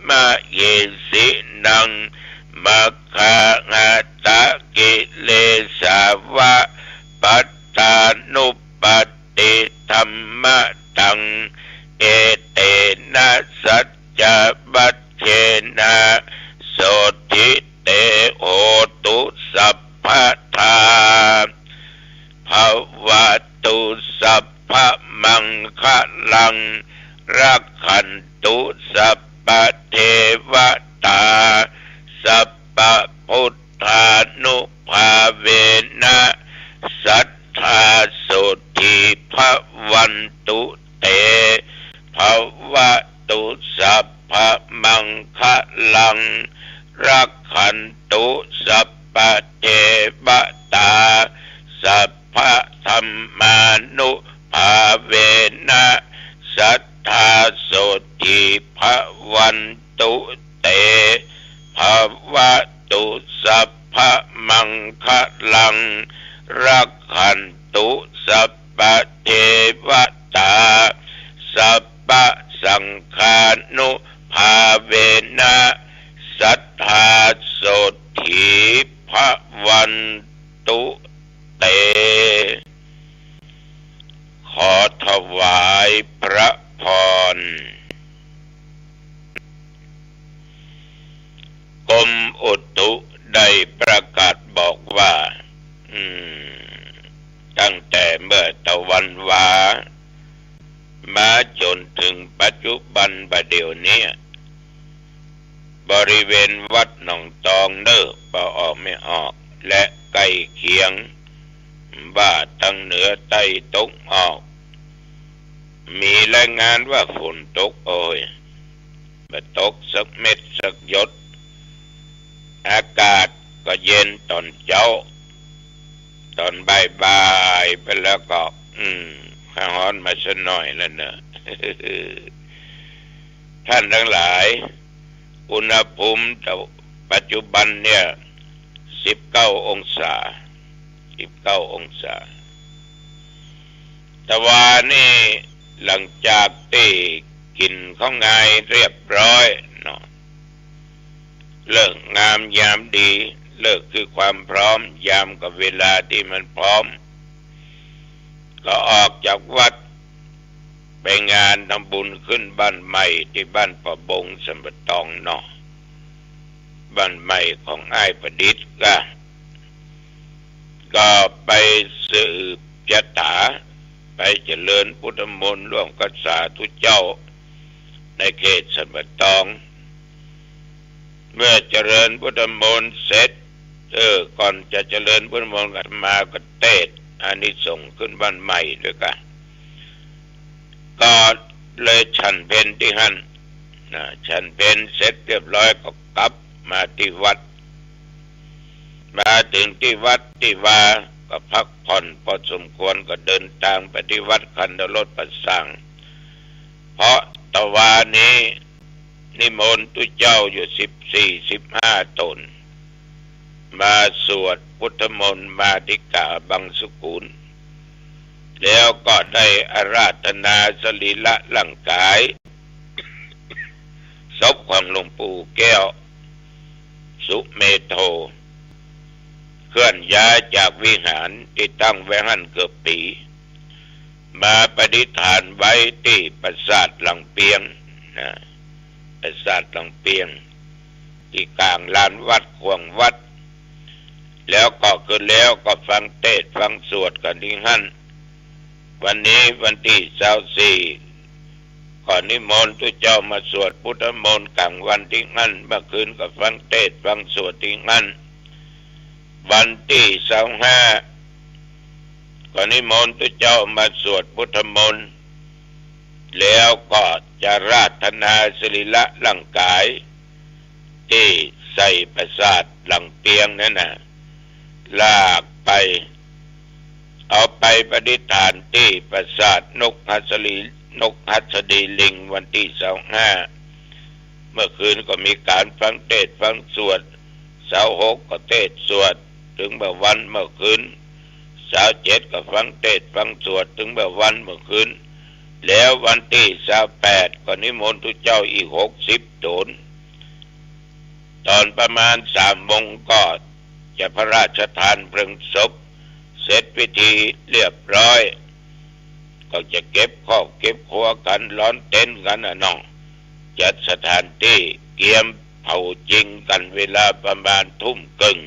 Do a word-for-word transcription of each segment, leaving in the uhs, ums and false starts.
มะเหสินัง มะขะหะตะกิเลสาวะ ปัตตานุปัตติธัมมะตัง เอเตนะสัจจะวัจเจนะ โสตถิเต โหตุ สัพพะทา ภะวะตุ สัพพะมังคะลัง รักขันตุ สัพพะเทวะตา สัพพะพุทธานุภาเวนะ สัทธา โสตถิ ภะวันตุ เต ภะวะตุ สัพพะมังคะลัง รักขันตุ สัพพะเทวะตา สัพพะธัมมานุภาเวนะ สัทธา โสตถิ ภะวันตุ เต ภะวะตุ สัพพะมังคะลัง รักขันตุ สัพพะเทวะตา สัพพะสังฆานุภาเวนะ สัทธา โสตถิ ภะวันตุ เต ขอถวายพระพร กรมอุตุได้ประกาศบอกว่า อืม ตั้งแต่เมื่อตะวันวา มาจ๋นถึงปัจจุบันบ่าเดี่ยวนี้ บริเวณวัดหนองตองเน่อ ปะออกแม่ออก และใก้เคียง ว่าตางเหนือใต้ตะวันออก มีรายงานว่าฝนตก โอ้ย บ่ตกสักเม็ดสักหยด อากาศก็เย็นต๋อนเจ๊า ต๋อนบ่ายๆ ไปแล้วก็ อืม ฮ้อนมาสักหน่อยแล้วเน่อ ท่านตังหลาย อุณหภูมิปัจจุบันเนี่ย สิบเก้าองศา สิบเก้าองศา ตะวานี้หลังจากตี้กิ๋นข้าวงายเรียบร้อยเนาะ ฤกษ์งามยามดี ฤกษ์คือความพร้อม ยามก็เวลาตี้มันพร้อม ก็ออกจากวัด ไปงานทำบุญขึ้นบ้านใหม่ตี้บ้านป่าบงสันป่าตองเนาะ บ้านใหม่ของอ้ายประดิษฐ์ก้า ก็ไปสืบยะถา ไปเจริญพุทธมนต์ร่วมกับสาธุเจ้าในเขตสันป่าตอง เมื่อเจริญพุทธมนต์เสร็จ เออ ก่อนจะเจริญพุทธมนต์ อาตมาก็เตสน์อานิสงส์ขึ้นบ้านใหม่ด้วยก้า ก็เลยฉันเพลตี้หั้นนะ ฉันเพลเสร็จเรียบร้อยก็กลับมาตี้วัด มาเถิงตี้วัดตี้วาก็พักผ่อนพอสมควร ก็เดินตางไปตี้วัดคันธารสป่าส่าง เพราะตะวานี้นิมนต์ตุ๊เจ้าอยู่สิบสี่ สิบห้าต๋น มาสวดพุทธมนต์มาติกาบังสุกุล แล้วก็ได้อาราธนาสรีระร่างกาย ศพของหลวงปู่แก้ว สุเมโธ เคลื่อนย้ายจากวิหารตี้ตั้งไว้หั้นเกือบปี๋ มาประดิษฐานไว้ตี้ปราสาทหลังเปียงนะ ปราสาทหลังเปียง ตี้ก๋างลานวัดข่วงวัด แล้วก็ขึ้นแล้วก็ฟังเตสน์ฟังสวดกั๋นตี้หั้น วันนี้วันตี้ซาวสี่ ก็นิมนต์ตุ๊เจ้ามาสวดพุทธมนต์ก๋างวันตี้หั้น เมื่อคืนก็ฟังเตสน์ฟังสวดตี้หั้น วันตี้ซาวห้า ก็นิมนต์ตุ๊เจ้ามาสวดพุทธมนต์ แล้วก็จะอาราธนาสรีระร่างกาย ตี้ใส่ปราสาทหลังเปียงนั้นน่ะ ลากไป เอาไปประดิษฐานตี้ปราสาทนกหัสดี นกหัสดีลิงวันตี้ซาวห้า เมื่อคืนก็มีก๋านฟังเตสน์ฟังสวด ซาวหกก็เตสน์สวดตึงเมื่อวันเมื่อคืน ซาวเจ็ดก็ฟังเตสน์ฟังสวดตึงเมื่อวันเมื่อคืน แล้ววันตี้ซาวแปดก็นิมนต์ตุ๊เจ้าอีกหกสิบโตน ต๋อนประมาณสามโมงก็จะพระราชทานเพลิงศพ เสร็จพิธีเรียบร้อย ก็จะเก็บครอบเก็บครัวกั๋น ฮ้อนเต็นท์กั๋นน่ะเนาะ จัดสถานตี้ เตรียมเผาจริงกั๋นเวลาประมาณทุ่มเกิ่ง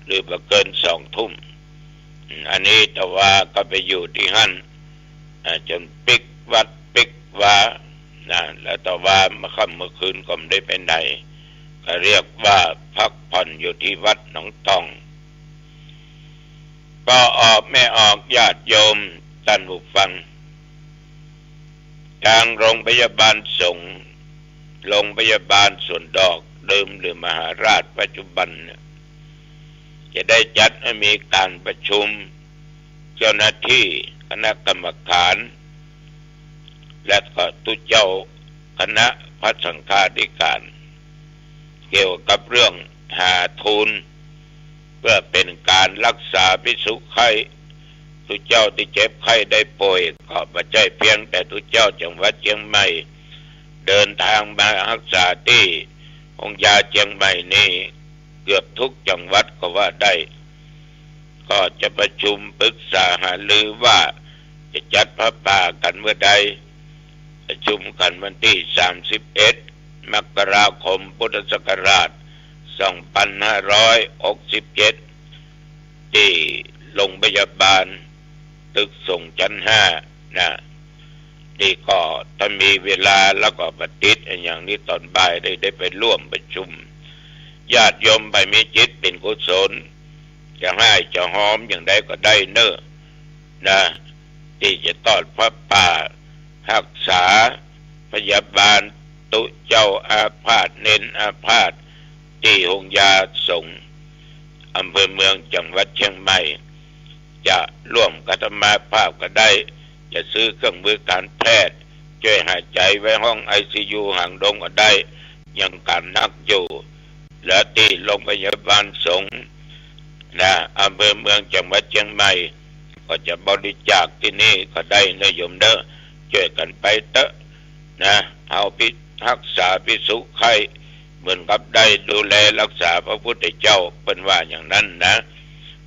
หรือบ่เกินสองทุ่ม อืม อันนี้ตะวาก็ไปอยู่ตี้หั้น อ่า จ๋นปิกวัดปิกวา นะ แล้วตะวาเมื่อค่ำเมื่อคืนก็บ่ได้ไปไหน ก็เรียกว่าพักผ่อนอยู่ตี้วัดหนองตอง ปอออกแม่ออก ญาติโยมต้านผู้ฟัง ตางโรงพยาบาลสงฆ์ โรงพยาบาลสวนดอกเดิมหรือมหาราชปัจจุบันเนี่ย จะได้จัดให้มีก๋านประชุมเจ้าหน้าตี้คณะกรรมการ และก็ตุ๊เจ้าคณะพระสังฆาธิการ เกี่ยวกับเรื่องหาทุน เพื่อเป๋นก๋านฮักษาภิกษุไข้ ตุ๊เจ้าตี้เจ็บไข้ได้ป่วย ก็บ่ใจ้เพียงแต่ตุ๊เจ้าจังหวัดเจียงใหม่ เดินตางมาฮักษาตี้โฮงยาเจียงใหม่นี่เกือบกู้จังหวัดก็ว่าได้ ก็จะประชุมปรึกษาหารือว่าจะจัดผ้าป่ากั๋นเมื่อใด ประชุมกั๋นวันตี้สามสิบเอ็ด มกราคม พุทธศักราช สองพันห้าร้อยหกสิบเจ็ด ตี้โรงพยาบาลตึกสงฆ์ชั้นห้านะ นี่ก็ถ้ามีเวลาแล้วก็บ่ติดอะหยังนี่ต๋อนบ่ายได้ ได้ไปร่วมประชุม ญาติโยมใผมีจิตเป๋นกุศล จะฮ้ายจะฮอมอย่างใดก็ได้เน่อ นะ ตี้จะตอดผ้าป่าฮักษาพยาบาลตุ๊เจ้าอาพาธ เณรอาพาธ ตี้โฮงยาสงฆ์อำเภอเมืองจังหวัดเชียงใหม่ จะร่วมอาตมาภาพก็ได้ จะซื้อเครื่องมือการแพทย์จ้วยหายใจ๋ไว้ห้องไอซียูหางดงก็ได้ ยังก๋านหนักอยู่ และตี้โรงพยาบาลสงฆ์นะ อำเภอเมืองจังหวัดเชียงใหม่ ก็จะบริจาคตี้นี่ก็ได้เน่อโยมเน่อ จ้วยกั๋นไปเต๊อะนะ เฮาไปฮักษาภิกษุไข้ เหมือนกับได้ดูแลฮักษาพระพุทธเจ้า เปิ้นว่าอย่างนั้นนะ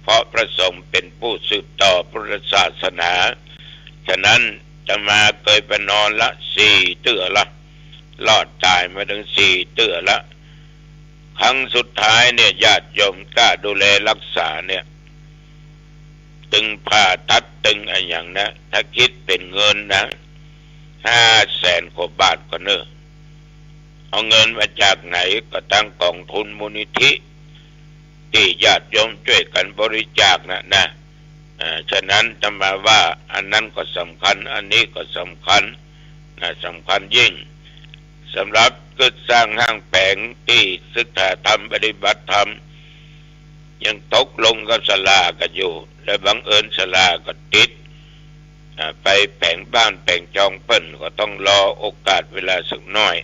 เพราะพระสงฆ์เป๋นผู้สืบต่อพุทธศาสนา ฉะนั้นอาตมาเกยไปนอนละสี่เตื้อละ รอดต๋ายมาตึงสี่เตื้อละ ครั้งสุดท้ายเนี่ย ญาติโยมกล้าดูแลฮักษาเนี่ย ตึงผ่าตัดตึงอะหยังนะ ถ้าคิดเป๋นเงินนะ ห้าแสนกว่าบาทก่อเน่อ เอาเงินมาจากไหน ก็ตางก๋องทุนมูลนิธิ ตี้ญาติโยมจ้วยกั๋นบริจาคน่ะนะ อ่า ฉะนั้นอาตมาว่าอันนั้นก็สำคัญ อันนี้ก็สำคัญนะ สำคัญยิ่ง สำหรับกึ๊ดสร้างห้างแปงตี้ศึกษาธรรมปฏิบัติธรรม ยังตกลงกับศาลากั๋นอยู่ และบังเอิญศาลาก็ติด อ่า ไปแผงบ้านแผงจองเปิ้น ก็ต้องรอโอกาสเวลาสักหน่อย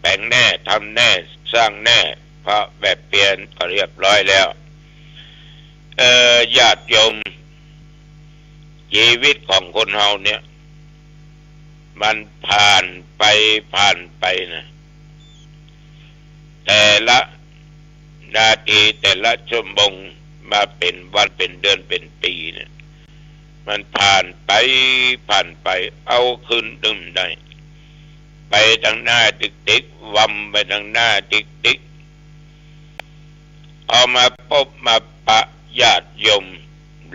แผงแน่ ทำแน่ สร้างแน่ เพราะแบบเปลี่ยนก็เรียบร้อยแล้ว เอ่อ ญาติโยม ชีวิตของคนเฮาเนี่ย มันผ่านไป ผ่านไปนะ แต่ละนาที แต่ละชั่วโมง มาเป๋นวัน เป๋นเดือน เป๋นปี๋เนี่ย มันผ่านไป ผ่านไป เอาคืนตึงบ่ได้ ไปตางหน้าติ๊กๆ วำไปตางหน้าติ๊กๆ เอามาปบมาปะญาติโยม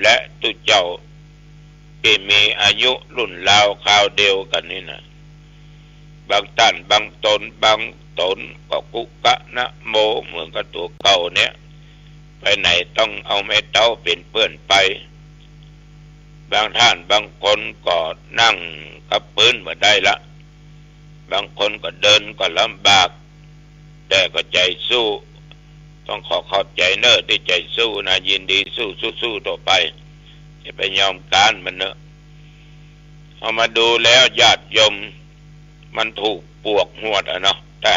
และตุ๊เจ้าตี้มีอายุรุ่นราวคราวเดียวกั๋นนี่นะ บางต้านบางต๋น บางต๋นก็กุกะนะโมเหมือนกับตั๋วเก่าเนี่ย ไปไหนต้องเอาแม่เต๊าเป๋นเปื้อนไป บางต้านบางคนก็นั่งกับพื้นบ่ได้ละ บางคนก็เดินก็ลำบาก แต่ก็ใจ๋สู้ ต้องขอขอบใจ๋เน่อตี้ใจ๋สู้นะ ยินดีสู้ สู้ๆ ต่อไป จะไปยอมก๊านมันเน่อ เอามาดูแล้วญาติโยม มันถูกปวกหวดอะเนาะ แต่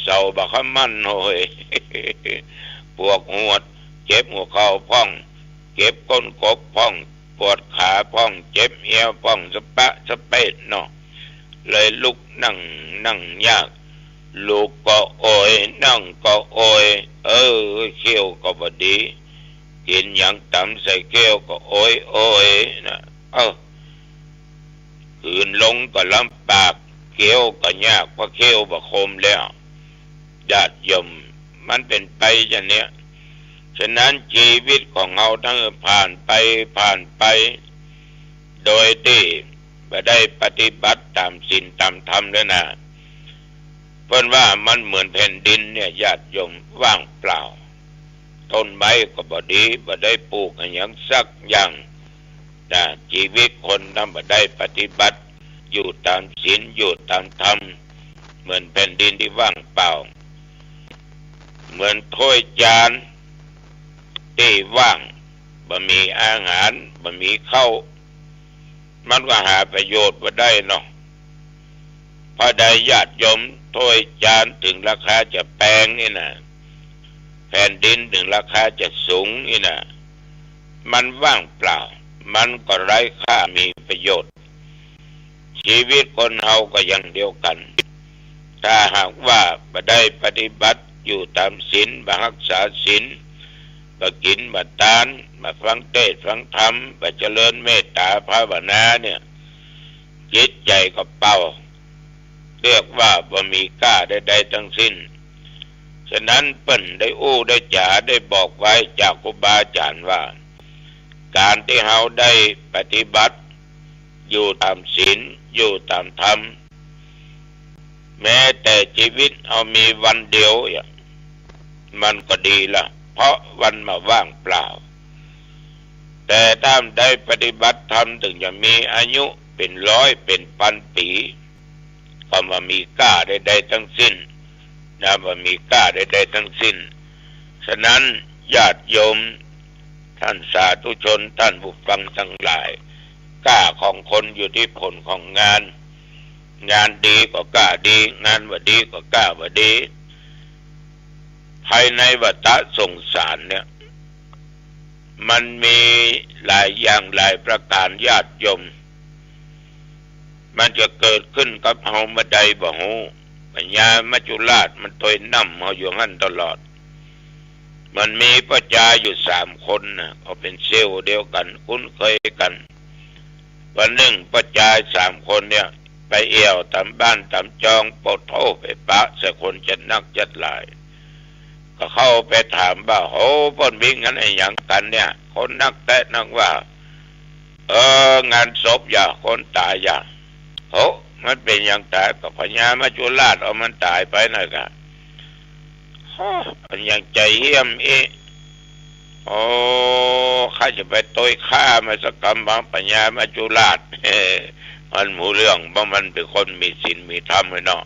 เสาบ่าคะมั่น โอ้ย ปวกหวด เจ็บหัวเข่าพ่อง เจ็บก้นกบพ่อง ปวดขาพ่อง เจ็บเอวพ่อง สะปะสะเปดเนาะ เลยลุกนั่ง นั่งยาก ลุกก็โอย นั่งก็โอย เออ เคี้ยวก็บ่ดี กิ๋นหยังต๋ำใส่เคี้ยวก็โอยโอยนะ เออ หืนลงก็ลำบาก เคี้ยวก็ยาก เพราะเคี้ยวบ่คมแล้ว ญาติโยม มันเป๋นไปจาเนี้ย ฉะนั้นจีวิตของเฮาตังผ่านไป ผ่านไป โดยตี้บ่ได้ปฏิบัติต๋ามศีลต๋ามธรรมแล้วนะ เปิ้นว่ามันเหมือนแผ่นดินเนี่ย ญาติโยม ว่างเปล่า ต้นไม้ก็บ่ดี บ่ได้ปลูกอะหยังสักอย่างนะ จีวิตคนตังบ่ได้ปฏิบัติ อยู่ต๋ามศีล อยู่ต๋ามธรรม เหมือนแผ่นดินตี้ว่างเปล่า เหมือนถ้วยจานตี้ว่าง บ่มีอาหาร บ่มีข้าว มันก็หาประโยชน์บ่ได้เนาะ เพราะใดญาติโยม ถ้วยจานเถิงราคาจะแปงนี่นะ แผ่นดินเถิงราคาจะสูงนี่นะ มันว่างเปล่า มันก็ไร้ค่า มีประโยชน์ จีวิตคนเฮาก็อย่างเดียวกั๋น ถ้าหากว่าบ่ได้ปฏิบัติ อยู่ต๋ามศีล บ่ฮักษาศีล บ่กิ๋น บ่ตาน บ่ฟังเตสน์ฟังธรรม บ่เจริญเมตต๋าภาวนาเนี่ย จิตใจ๋ก็เปล่า เรียกว่าบ่มีก้าใดๆ ตังสิ้น ฉะนั้นเปิ้นได้อู้ได้จ๋า ได้บอกไว้จากครูบาอาจ๋ารย์ว่า ก๋านตี้เฮาได้ปฏิบัติ อยู่ต๋ามศีล อยู่ต๋ามธรรม แม้แต่จีวิตเฮามีวันเดียวอะ มันก็ดีละ เพราะวันมาว่างเปล่า แต่ถ้าได้ปฏิบัติธรรมเถิงจะมีอายุเป๋นร้อยเป๋นปันปี๋ ก็บ่มีก้าใดๆ ตังสิ้นนะ บ่มีก้าใดๆ ตังสิ้น ฉะนั้นญาติโยม ท่านสาธุชน ท่านผู้ฟังตังหลาย ก้าของคนอยู่ตี้ผลของงาน งานดีก็ก้าดี งานบ่ดีก็ก้าบ่ดี ภายในวัฏสงสารเนี่ย มันมีหลายอย่างหลายประก๋าน ญาติโยม มันจะเกิดขึ้นกับเฮาเมื่อใดบ่ฮู้ พญามัจจุราชมันตวยนำเฮาอยู่หั้นตลอด มันมีป้อจายอยู่สามคนนะ เขาเป๋นเซลล์เดียวกั๋น คุ้นเคยกั๋น วันนึ่งป้อจายสามคนเนี่ย ไปแอ่วต๋ามบ้านต๋ามจอง โปะโธ่ไปปะใส่คนจัดนักจัดหลาย ก็เข้าไปถามว่า โห ป้นมีงานอะหยังกั๋นเนี่ย คนนักแต๊นักว่า เออ งานศพอย่า คนต๋ายอย่า โห มันเป๋นหยังต๋าย ก็พญามัจจุราชเอามันต๋ายไปนั่นกะ โห มันยังใจ๋เหี้ยมอีก โอ้ ข้าจะไปตวยฆ่ามันสักกำบัง พญามัจจุราช มันฮู้เรื่อง เพราะมันเป๋นคนมีศีลมีธรรมไว้เนาะ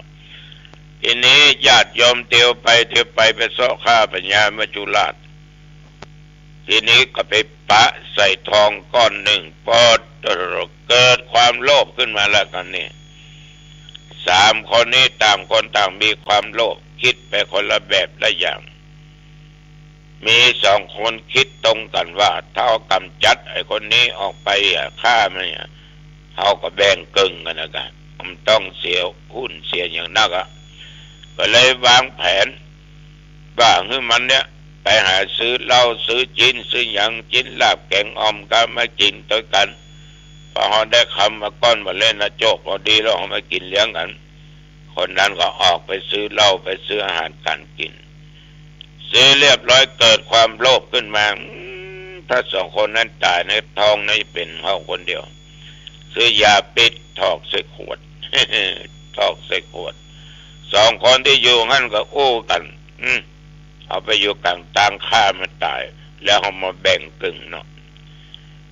ทีนี้ญาติโยมเตียวไปเตียวไป ไปเซาะฆ่าพญามัจจุราช ทีนี้ก็ไปปะใส่ทองก้อนนึ่ง ปอด เกิดความโลภขึ้นมาแล้วกั๋นนี่ สามคนนี้ต่างคนต่างมีความโลภ คิดไปคนละแบบละอย่าง มีสองคนคิดตรงกั๋นว่า ถ้าเฮากำจัดไอ้คนนี้ออกไปอะ ฆ่ามันอะ เฮาก็แบ่งเกิ่งกั๋นนะกะ มันต้องเสียหุ้นเสียอย่างนักอะ ก็เลยวางแผนว่า หื้อมันเนี่ย ไปหาซื้อเหล้า ซื้อจิ๊น ซื้อหยัง จิ๊นลาบแก๋งอ่อมกามากิ๋นตวยกั๋น พอเฮาได้กำมาก้อนบ่าเล่นนะ โจ๊ก พอดีแล้ว เฮามากิ๋นเลี้ยงกั๋น คนนั้นก็ออกไปซื้อเหล้า ไปซื้ออาหารก๋านกิ๋น ซื้อเรียบร้อย เกิดความโลภขึ้นมา อืม ถ้าสองคนนั้นต๋ายนะ ทองนั้นจะเป๋นเฮาคนเดียว ซื้อยาปิ๊ษ ถอกใส่ขวด ถอกใส่ขวด สองคนตี้อยู่หั้นก็อู้กั๋น อืม เอาไปอยู่ก๋างตาง ฆ่ามันต๋าย แล้วเฮามาแบ่งเกิ่งเนาะ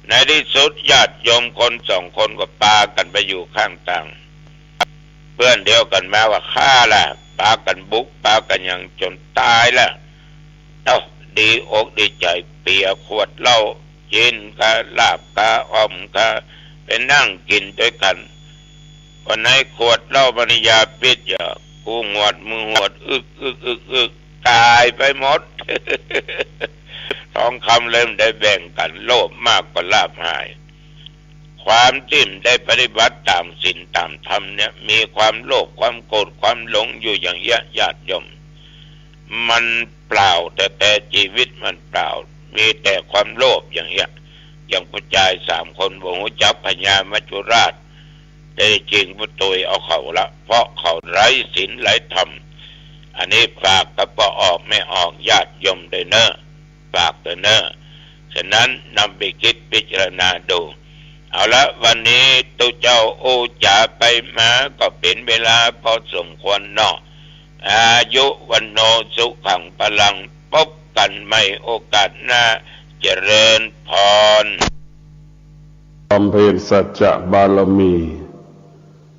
ในตี้สุดญาติโยมคนสองคนก็ปากั๋นไปอยู่ข้างตาง เปื้อนเดียวกั๋นมาว่า ฆ่าละ ปากั๋นบุก ปากั๋นหยังจ๋นต๋ายละ เอ้า ดีอกดีใจ๋ เปียขวดเหล้า จิ๊นกา ลาบกา อ่อมกา ไปนั่งกิ๋นตวยกั๋น วันไหนขวดเหล้ามันยาปิ๊ษอย่า กูหวด มึงหวด อึก อึก อึก อึก ต๋ายไปหมด ทองคำเลยบ่ได้แบ่งกั๋น โลภมากก็ลาภหาย ความตี้ได้ปฏิบัติต๋ามศีลต๋ามธรรมเนี่ย มีความโลภ ความโกรธ ความหลงอยู่อย่างเยียะ ญาติโยม มันเปล่าแต๊ๆ จีวิตมันเปล่า มีแต่ความโลภอย่างเยียะ อย่างผู้จายสามคนบ่ฮู้จักพญามัจจุราช แต๊จริงผู้ตวยเอาเขาละ เพราะเขาไร้ศีลไร้ธรรม อันนี้ฝากกับป้อออกแม่ออก ญาติโยมด้วยเน่อ ฝากด้วยเน่อ ฉะนั้นนำไปกึ๊ดพิจารณาดู เอาละ วันนี้ตุ๊เจ้าอู้จ๋าไปมาก็เป๋นเวลาพอสมควรเนาะ อายุ วัณโณ สุขัง พลัง ปบกั๋นใหม่โอกาสหน้า เจริญพร บำเพ็ญสัจจะบารมี